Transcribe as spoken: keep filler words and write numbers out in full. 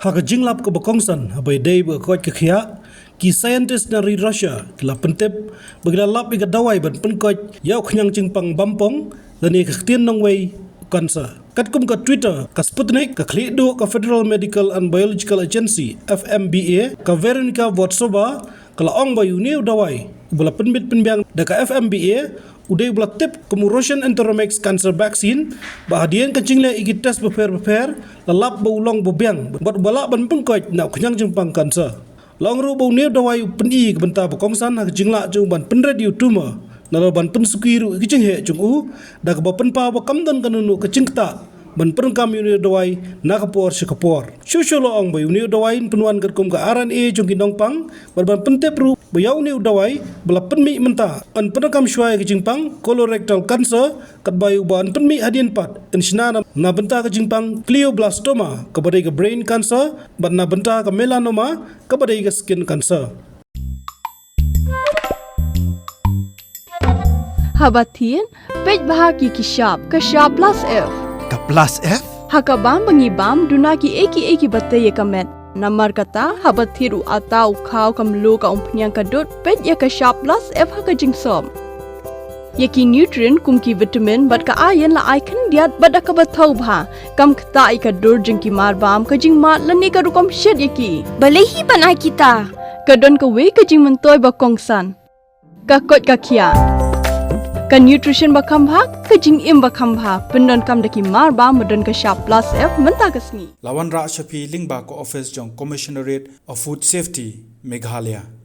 Ha ka jinglap kaba kongsan haba ïadei bad ka koit ka khiah, ki scientist na ri Russia ki la pyntip ba ki la lap ïa ka dawai ban pynkoit ïa u khñiang jingpang bampong lane ka ktien nongwei, u cancer. Katkum ka Twitter, ka Sputnik, ka khlieh duh ka Federal Medical and Biological Agency, F M B A, ka Veronika Votsova, ka la ong ba ïa une u dawai uba la pynbit pynbiang da ka F M B A u dei uba la tip kum u Russian Intermix cancer vaccine, ba hadien ka jingleh ïa ki test bapher bapher, la lap ba u long ba biang bad uba lah ban pynkoit na u khñiang jingpang cancer. La ong ruh ba une u dawai u pyni ka bynta ba kongsan ha ka jinglah jong u ban pynrit ïa u tumor, nalor ban pynsuki ruh ïa ka jingheh jong u, da kaba pynpaw ba kam don kano kano ka jingktah ban pyndonkam ïa une u dawai na ka por sha ka por. Shuh shuh la ong ba ïa une u dawai un pynwan katkum ka R N A jong ki nongpang, bad ban pyntip ruh ba ïa une u dawai ba la pynmih mynta yn pyndonkam shuwa ïa ka jingpang colorectal cancer, katba ïa uba yn pynmih hadien pat yn shna na, na bynta ka jingpang glioblastoma, kaba dei ka brain cancer, bad na bynta ka melanoma, kaba dei ka skin cancer. Haba thied, peit bha ki ki shap, ka shap plus F. Ka plus F? Ha ka bam ba ngi bam, duna ki ei ki ei kiba tei ïa ka met. Namar kata, haba thied u atta, u khaw, ka mluh, ka umphniang, ka dud, peit ïa ka shap plus F ha ka jingsop. Ïa ki nutrient kum ki vitamin bad ka iron la ai khyndiat bad da kaba thaw bha. Kam ktah ïa ka dur jong ki marbam, ka jingmad lane ka rukom shet ïa ki. Balei hi ban ai kita? Ka don kawei ka jingmyntoi ba kongsan. Ka koit ka khiah. Ka nutrition ba kham bha, ka jingim ba kham bha, pyndonkam da ki marbam ba don ka shap plus F mynta ka sngi. La wanrah sha phi lyngba ka ophis jong Commissionerate of Food Safety, Meghalaya.